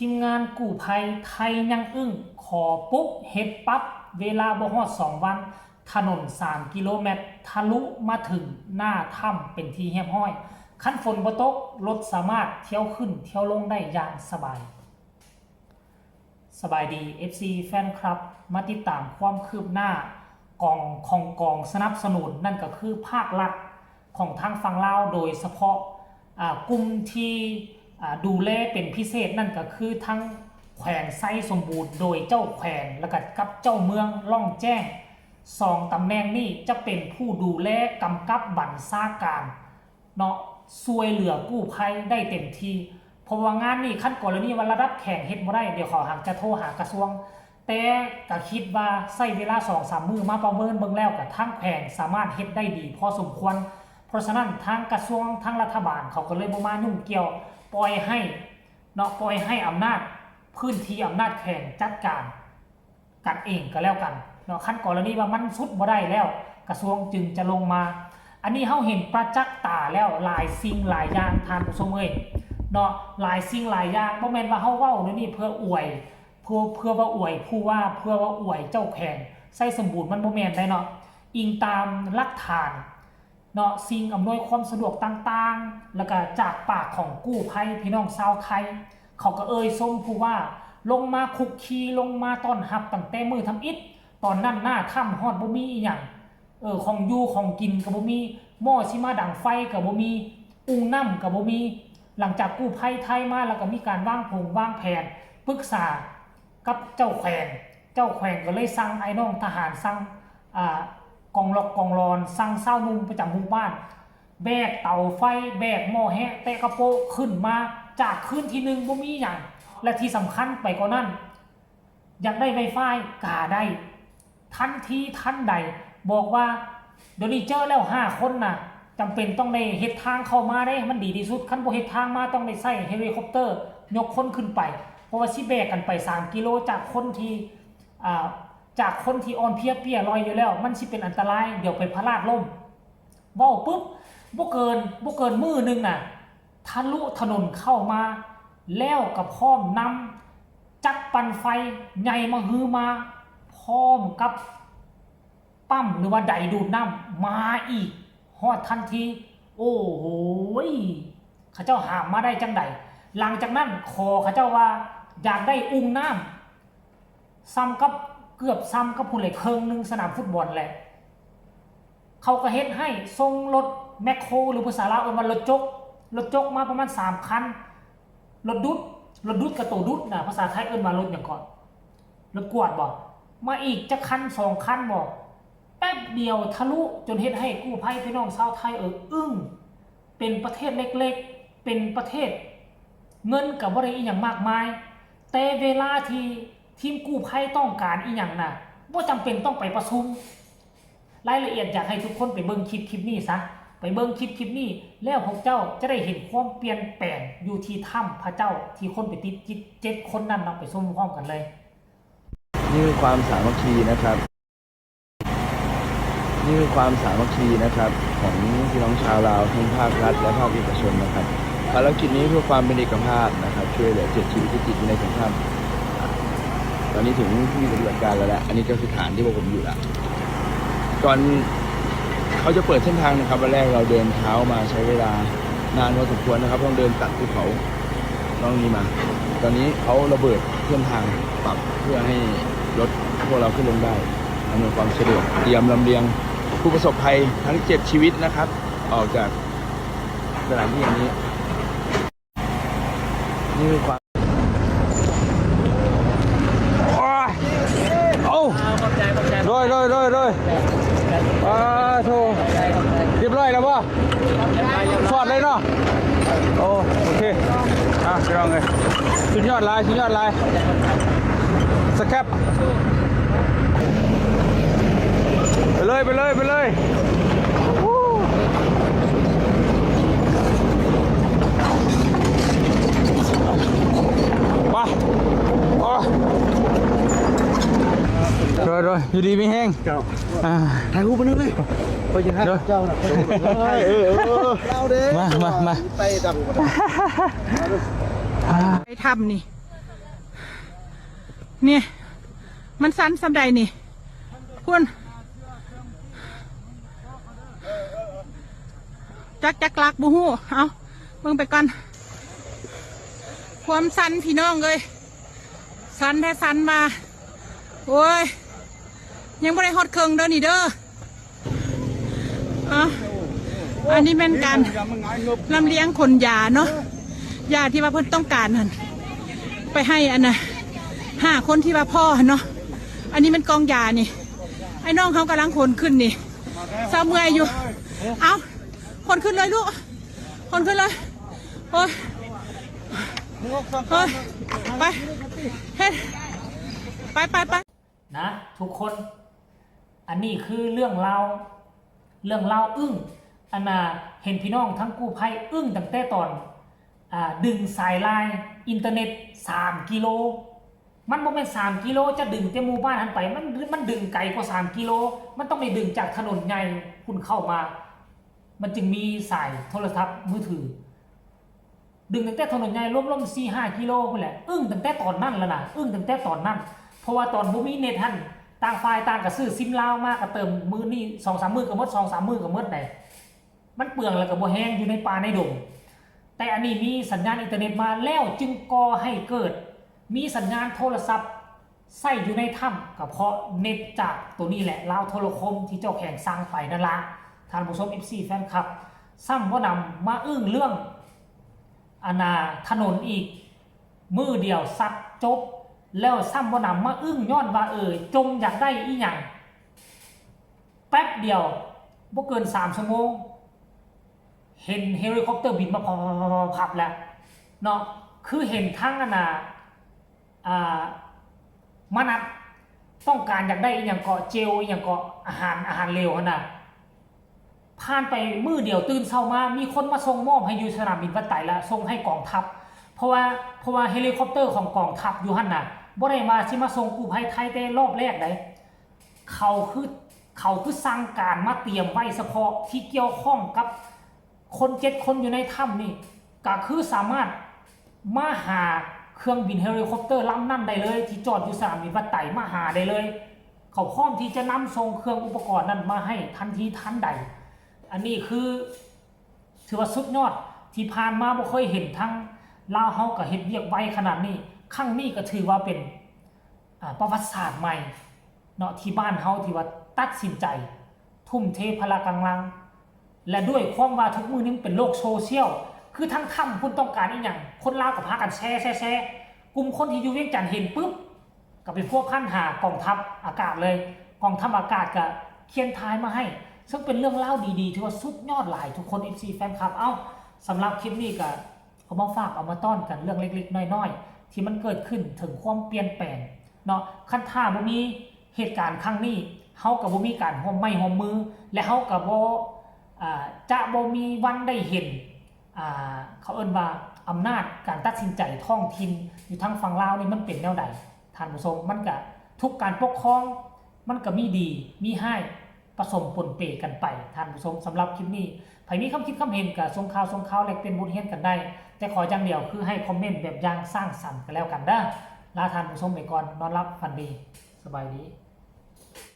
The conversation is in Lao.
ທີມງານກູ້ໄພໄທຍັງອຶ້ງ ຂໍປຸບເຮັດປັບ ເວລາບໍ່ຮອດສອງວັນ ຖະໜົນສາມກິໂລແມັດ ທະລຸມາເຖິງໜ້າຖ້ຳເປັນທີ່ຮຽບຮ້ອຍ. ຄັນຝົນບໍ່ຕົກ, ລົດສາມາດທ່ຽວຂຶ້ນທ່ຽວລົງໄດ້ຢ່າງສະບາຍ. ສະບາຍດີ ເອັຟຊີ ແຟນຄລັບ, ມາຕິດຕາມຄວາມຄືບໜ້າກອງ ຂອງກອງສະໜັບສະໜູນ, ນັ້ນກໍຄືພາກລັດຂອງທາງຝັ່ງລາວ, ໂດຍສະເພາະ ອາ ກຸ່ມທີ່ ອາ ດູແລເປັນພິເສດ ນັ້ນກໍຄືທັງແຂວງໄຊສົມບູນ ໂດຍເຈົ້າແຂວງ ແລ້ວກໍກັບເຈົ້າເມືອງລ້ອງແຈ້ງ. ສອງຕຳແໜ່ງນີ້ຈະເປັນຜູ້ດູແລກຳກັບບັນຊາການ ເນາະ ຊ່ວຍເຫຼືອກູ້ໄພໄດ້ເຕັມທີ່. ເພາະວ່າງານນີ້ ຄັນກໍລະນີວ່າລະດັບແຂວງເຮັດບໍ່ໄດ້ ດຽວເຂົາຫາຈະໂທຫາກະຊວງ, ແຕ່ກະຄິດວ່າໃຊ້ເວລາສອງສາມມື້ມາປະເມີນເບິ່ງແລ້ວ ກະທາງແຂວງສາມາດເຮັດໄດ້ດີພໍສົມຄວນ. ເພາະສະນັ້ນ ທາງກະຊວງ ທາງລັດຖະບານເຂົາກໍເລີຍບໍ່ມາຫຍຸ້ງກ່ຽວ, ປ່ອຍໃຫ້ ເນາະ ປ່ອຍໃຫ້ອຳນາດ ພື້ນທີ່ອຳນາດແຂວງຈັດການ ກັນເອງກໍແລ້ວກັນເນາະ. ຄັນກໍລະນີວ່າມັນສຸດບໍ່ໄດ້ແລ້ວ ກະຊວງຈຶ່ງຈະລົງມາ. ອັນນີ້ເຮົາເຫັນປະຈັກຕາແລ້ວ ຫຼາຍສິ່ງຫຼາຍຢ່າງ ທ່ານຜູ້ຊົມເອີຍ ເນາະ ຫຼາຍສິ່ງຫຼາຍຢ່າງ. ບໍ່ແມ່ນວ່າເຮົາເວົ້າແນວນີ້ເພື່ອອວຍ ເພື່ອ ເພື່ອວ່າອວຍຜູ້ວ່າ ເພື່ອວ່າອວຍເຈົ້າແຂວງໄຊສົມບູນ ມັນບໍ່ແມ່ນໄດ໋ເນາະ. ອີງຕາມຫຼັກຖານ ເນາະ ສິ່ງອຳນວຍຄວາມສະດວກຕ່າງໆ ແລ້ວກະຈາກປາກຂອງກູ້ໄພພີ່ນ້ອງຊາວໄທ ເຂົາກໍເອີ່ຍຊົມຜູ້ວ່າ ລົງມາຄຸກຄີ ລົງມາຕ້ອນຮັບຕັ້ງແຕ່ມື້ທຳອິດ. ຕອນນັ້ນໜ້າຖ້ຳຮອດບໍ່ມີອີ່ຫຍັງ ເອີ ຂອງຢູ່ຂອງກິນກໍບໍ່ມີ, ໝໍ້ຊິມາດັງໄຟກໍບໍ່ມີ, ອຸ່ງນ້ຳກໍບໍ່ມີ. ຫຼັງຈາກກູ້ໄພໄທມາ ແລ້ວກໍມີການວາງຜົງວາງແຜນ ປຶກສາ ກັບເຈົ້າແຂວງ, ເຈົ້າແຂວງກໍເລີຍສັ່ງອ້າຍນ້ອງທະຫານ, ສັ່ງ ອ່າ ກອງລັອກກອງລອນ, ສັ່ງຊາວໜຸ່ມປະຈຳໝູ່ບ້ານ ແບກເຕົາໄຟ, ແບກໝໍ້ແຮະ ແຕະກະໂປະຂຶ້ນມາ. ຈາກຄືນທີໜຶ່ງບໍ່ມີຫຍັງ ແລະ ທີ່ສຳຄັນໄປກວ່ານັ້ນ ຢາກໄດ້ໄວຟາຍກະໄດ້ ທັນທີທັນໃດ ບອກວ່າ ດຽວນີ້ເຈີແລ້ວຫ້າຄົນນະ ຈຳເປັນຕ້ອງໄດ້ເຮັດທາງເຂົ້າມາເດ້ ມັນດີທີ່ສຸດ. ຄັນບໍ່ເຮັດທາງມາ ຕ້ອງໄດ້ໃຊ້ເຮລິຄອບເຕີຍົກຄົນຂຶ້ນໄປ ເພາະວ່າຊິແບກກັນໄປສາມກິໂລ ຈາກຄົນທີ່ ອ່າ ຈາກຄົນທີ່ອ່ອນເພຍເປຍລອຍຢູ່ແລ້ວ ມັນຊິເປັນອັນຕະລາຍ ດຽວໄປພະລາດລົ້ມ. ເວົ້າປຶບ ບໍ່ເກີນ ບໍ່ເກີນມື້ໜຶ່ງນະ ທະລຸຖະໜົນເຂົ້າມາ ແລ້ວກໍພ້ອມນຳຈັກປັ່ນໄຟໃຫຍ່ມະຮືມາ ພ້ອມກັບປ້ຳ ຫຼືວ່າໄດດູດນ້ຳມາອີກ ຮອດທັນທີ. ໂອ້ໂຫຍ ເຂົາເຈົ້າຫາມມາໄດ້ຈັ່ງໃດ? ຫຼັງຈາກນັ້ນຂໍເຂົາເຈົ້າວ່າ ຢາກໄດ້ອຸ່ງນ້ຳ ສ່ຳກັບ ເກືອບສ່ຳກັບພຸ້ນແຫຼະ ເຄິ່ງໜຶ່ງສະໜາມຟຸດບອນແຫຼະ. ເຂົາກໍເຮັດໃຫ້ ສົ່ງລົດແມັກໂຄ ຫຼືພາສາລາວເອີ້ນວ່າລົດຈົກ, ລົດຈົກມາປະມານສາມຄັນ, ລົດດຸດ, ລົດດຸດກະໂຕດຸດນະ, ພາສາໄທເອີ້ນວ່າລົດຫຍັງເກາະ? ລົດກວດບໍ? ມາອີກຈັກຄັນສອງຄັນບໍ? ແປັບດຽວທະລຸ ຈົນເຮັດໃຫ້ກູ້ໄພພີ່ນ້ອງຊາວໄທເອີ່ອອຶ້ງ. ເປັນປະເທດເລັກໆ ເປັນປະເທດ ເງິນກໍບໍ່ໄດ້ອີ່ຫຍັງມາກມາຍ, ແຕ່ເວລາທີ່ທີມກູ້ໄພຕ້ອງການອີ່ຫຍັງນະ ບໍ່ຈຳເປັນຕ້ອງໄປປະຊຸມ. ລາຍລະອຽດຢາກໃຫ້ທຸກຄົນໄປເບິ່ງຄລິບ ຄລິບນີ້ຊະ, ໄປເບິ່ງຄລິບ ຄລິບນີ້ ແລ້ວພວກເຈົ້າຈະໄດ້ເຫັນຄວາມປ່ຽນແປງຢູ່ທີ່ຖ້ຳພະເຈົ້າ ທີ່ຄົນໄປຕິດຈິດເຈັດຄົນນັ້ນເນາະ, ໄປຊົມພ້ອມກັນເລີຍ. นี่คือความสามัคคีนะครับ นี่คือความสามัคคีนะครับ ของพี่น้องชาวลาวทั้งภาครัฐและภาคเอกชนนะครับ ภารกิจนี้เพื่อความเป็นเอกภาพนะครับ ช่วยเหลือเจ็ดชีวิตที่ติดอยู่ในถ้ำ ตอนนี้ถึงที่ปฏิบัติการแล้วแหละ อันนี้ก็คือฐานที่พวกผมอยู่แล้ว ก่อนเขาจะเปิดเส้นทางนะครับ วันแรกเราเดินเท้ามาใช้เวลานานพอสมควรนะครับ ต้องเดินตัดภูเขา ร่องนี้มา ตอนนี้เขาระเบิดเส้นทางปรับเพื่อให้รถพวกเราขึ้นลงได้ อำนวยความสะดวก เตรียมลำเลียงผู้ประสบภัยทั้งเจ็ดชีวิตนะครับ ออกจากสถานที่แห่งนี้ นี่คือความ โอ้ย โอ้ ขอบใจ ขอบใจ โดย โดย โดย โดย อ่า โธ่ เรียบร้อยแล้วบ่ สอดเลยเนาะ โอ้ โอเค อ่ะ พี่น้องเอ้ย สุดยอดหลาย สุดยอดหลาย สแครป ไปเลย ไปเลย ไปเลย ไป โอ้ โดย โดย อยู่ดีมีแฮง เจ้า อ่า ถ่ายรูปไปนึงเลย ไปกินข้าว เดี๋ยว เจ้าน่ะ เออ เออ เออ เอาเด้ มา มา มา ไปดังกว่า ไปถ้ำนี่ ນີ້ ມັນຊັນສ່ຳໃດນີ້ ພຸ້ນ ຈັກ ຈັກຫຼັກບໍ່ຮູ້ ເອົາ ເບິ່ງໄປກ່ອນ ຄວາມຊັນພີ່ນ້ອງເອີຍ ຊັນແທ້ຊັນວ່າ ໂອ້ຍ ຍັງບໍ່ໄດ້ຮອດເຄິ່ງເດີນີ້ເດີ. ເອີ ອັນນີ້ແມ່ນການລຳລຽງຂົນຢາເນາະ ຢາທີ່ວ່າເພິ່ນຕ້ອງການຫັ້ນ ໄປໃຫ້ອັນນະ ຫ້າຄົນທີ່ວ່າພໍ້ຫັ້ນເນາະ. ອັນນີ້ແມ່ນກ່ອງຢານີ້ ໄອ້ນ້ອງເຮົາກຳລັງຂົນຂຶ້ນນີ້ ເຊົາເມື່ອຍຢູ່. ເອົາ ຂົນຂຶ້ນເລີຍລູກ ຂົນຂຶ້ນເລີຍ. ໂອ້ຍ ໂອ້ຍ ໄປ ເຮັດ ໄປ ໄປ ໄປ. ນະທຸກຄົນ ອັນນີ້ຄືເລື່ອງລາວ ເລື່ອງລາວອຶ້ງ ອັນນ່າ ເຫັນພີ່ນ້ອງທັງກູ້ໄພອຶ້ງຕັ້ງແຕ່ຕອນ ອ່າ ດຶງສາຍລາຍອິນເຕີເນັດສາມກິໂລ ມັນບໍ່ແມ່ນສາມກິໂລ ຈະດຶງແຕ່ໝູ່ບ້ານຫັ້ນໄປ ມັນ ມັນດຶງໄກກວ່າສາມກິໂລ ມັນຕ້ອງໄດ້ດຶງຈາກຖະໜົນໃຫຍ່ພຸ້ນເຂົ້າມາ ມັນຈຶ່ງມີສາຍໂທລະສັບມືຖື. ດຶງຕັ້ງແຕ່ຖະໜົນໃຫຍ່ລວມໆສີ່ຫ້າກິໂລພຸ້ນແຫຼະ ອຶ້ງຕັ້ງແຕ່ຕອນນັ້ນລະນະ ອຶ້ງຕັ້ງແຕ່ຕອນນັ້ນ ເພາະວ່າຕອນບໍ່ມີເນັດຫັ້ນ ຕ່າງຝ່າຍຕ່າງກະຊື້ຊິມລາວມາ ກະເຕີມມື້ນີ້ສອງສາມມື້ກະໝົດ ສອງສາມມື້ກະໝົດໃດ໋ ມັນເປືອງ ແລ້ວກະບໍ່ແຮງ ຢູ່ໃນປ່າໃນດົງ. ແຕ່ອັນນີ້ມີສັນຍານອິນເຕີເນັດມາແລ້ວ ຈຶ່ງກໍ່ໃຫ້ເກີດມີສັນຍານໂທລະສັບ ໃຊ້ຢູ່ໃນຖ້ຳ ກະເພາະເນັດຈາກໂຕນີ້ແຫຼະ ລາວໂທລະຄົມ ທີ່ເຈົ້າແຂວງສັ່ງໄປນັ້ນລະ ທ່ານຜູ້ຊົມ ເອັຟຊີ ແຟນຄລັບ. ຊ້ຳບໍ່ໜຳມາອຶ້ງເລື່ອງ ອັນນ່າ ຖະໜົນອີກ ມື້ດຽວສັດຈົບ ແລ້ວຊ້ຳບໍ່ໜຳມາອຶ້ງຍ້ອນວ່າ ເອີ ຈົ່ງຢາກໄດ້ອີ່ຫຍັງ ແປັບດຽວ ບໍ່ເກີນສາມຊົ່ວໂມງ ເຫັນເຮລິຄອບເຕີບິນມາພັບໆໆແລ້ວເນາະ ຄືເຫັນທັງອັນນ່າ ອ່າ ມະນັດຕ້ອງການຢາກໄດ້ອີ່ຫຍັງເກາະ ເຈວອີ່ຫຍັງເກາະ ອາຫານ ອາຫານເຫຼວຫັ້ນນະ ຜ່ານໄປມື້ດຽວຕື່ນເຊົ້າມາ ມີຄົນມາສົ່ງມອບໃຫ້ຢູ່ສະໜາມບິນວັດໄຕ ແລະ ສົ່ງໃຫ້ກອງທັບ ເພາະວ່າ ເພາະວ່າເຮລິຄອບເຕີຂອງກອງທັບຢູ່ຫັ້ນນະ ບໍ່ໄດ້ວ່າຊິມາສົ່ງກູ້ໄພໄທແຕ່ລອບແລກໃດ ເຂົາຄື ເຂົາຄືສັ່ງການມາຕຽມໄວ້ສະເພາະທີ່ກ່ຽວຂ້ອງກັບຄົນເຈັດຄົນຢູ່ໃນຖ້ຳນີ້ ກະຄືສາມາດມາຫາເຄື່ອງບິນເຮລິຄອບເຕີລຳນັ້ນໄດ້ເລີຍ ທີ່ຈອດຢູ່ສະໜາມບິນວັດໄຕ ມາຫາໄດ້ເລີຍ ເຂົາພ້ອມທີ່ຈະນຳສົ່ງເຄື່ອງອຸປະກອນນັ້ນມາໃຫ້ທັນທີທັນໃດ. ອັນນີ້ຄື ຖືວ່າສຸດຍອດ ທີ່ຜ່ານມາບໍ່ເຄີຍເຫັນ ທາງລາວເຮົາກະເຮັດວຽກໄວຂະໜາດນີ້ ຄັ້ງນີ້ກະຖືວ່າເປັນ ອາ ປະຫວັດສາດໃໝ່ເນາະ ທີ່ບ້ານເຮົາທີ່ວ່າຕັດສິນໃຈທຸ່ມເທພະລະກຳລັງ ແລະ ດ້ວຍຄວາມວ່າທຸກມື້ນີ້ມັນເປັນໂລກໂຊຊຽວ ຄືທາງຖ້ຳພຸ້ນຕ້ອງການອີ່ຫຍັງ ຄົນລາວກະພາກັນແຊ ແຊ ແຊ ກຸ່ມຄົນທີ່ຢູ່ວຽງຈັນເຫັນປຶບ ກະໄປພົວພັນຫາກອງທັບອາກາດເລີຍ ກອງທັບອາກາດກະຂຽນຖ່າຍມາໃຫ້ ເຊິ່ງເປັນເລື່ອງລາວດີໆ ຖືວ່າສຸດຍອດຫຼາຍທຸກຄົນ ເອັຟຊີ ແຟນຄລັບ. ເອົ້າ ສຳລັບຄລິບນີ້ກະເອົາມາຝາກເອົາມາຕ້ອນກັນ ເລື່ອງເລັກໆນ້ອຍໆ ທີ່ມັນເກີດຂຶ້ນເຖິງຄວາມປ່ຽນແປງເນາະ ຄັນຖ້າບໍ່ມີເຫດການຄັ້ງນີ້ ເຮົາກະບໍ່ມີການຮ່ວມໄມ້ຮ່ວມມື ແລະ ເຮົາກະບໍ່ ອາ ຈະບໍ່ມີວັນໄດ້ເຫັນ ອາ ເຂົາເອີ້ນວ່າອຳນາດການຕັດສິນໃຈທ້ອງຖິ່ນຢູ່ທາງຝັ່ງລາວນີ້ມັນເປັນແນວໃດ ທ່ານຜູ້ຊົມ ມັນກະ ທຸກການປົກຄອງມັນກະມີດີມີຮ້າຍປະສົມປົນເປກັນໄປ ທ່ານຜູ້ຊົມ. ສຳລັບຄລິບນີ້ ໃຜມີຄຳຄິດຄຳເຫັນກະສົ່ງຂ່າວ ສົ່ງຂ່າວແລກປ່ຽນບົດຮຽນກັນໄດ້ ແຕ່ຂໍຢ່າງດຽວຄືໃຫ້ຄອມເມັນແບບຢ່າງສ້າງສັນກະແລ້ວກັນເດີ. ລາທ່ານຜູ້ຊົມໄປກ່ອນ ນອນຫຼັບຝັນດີ ສະບາຍດີ.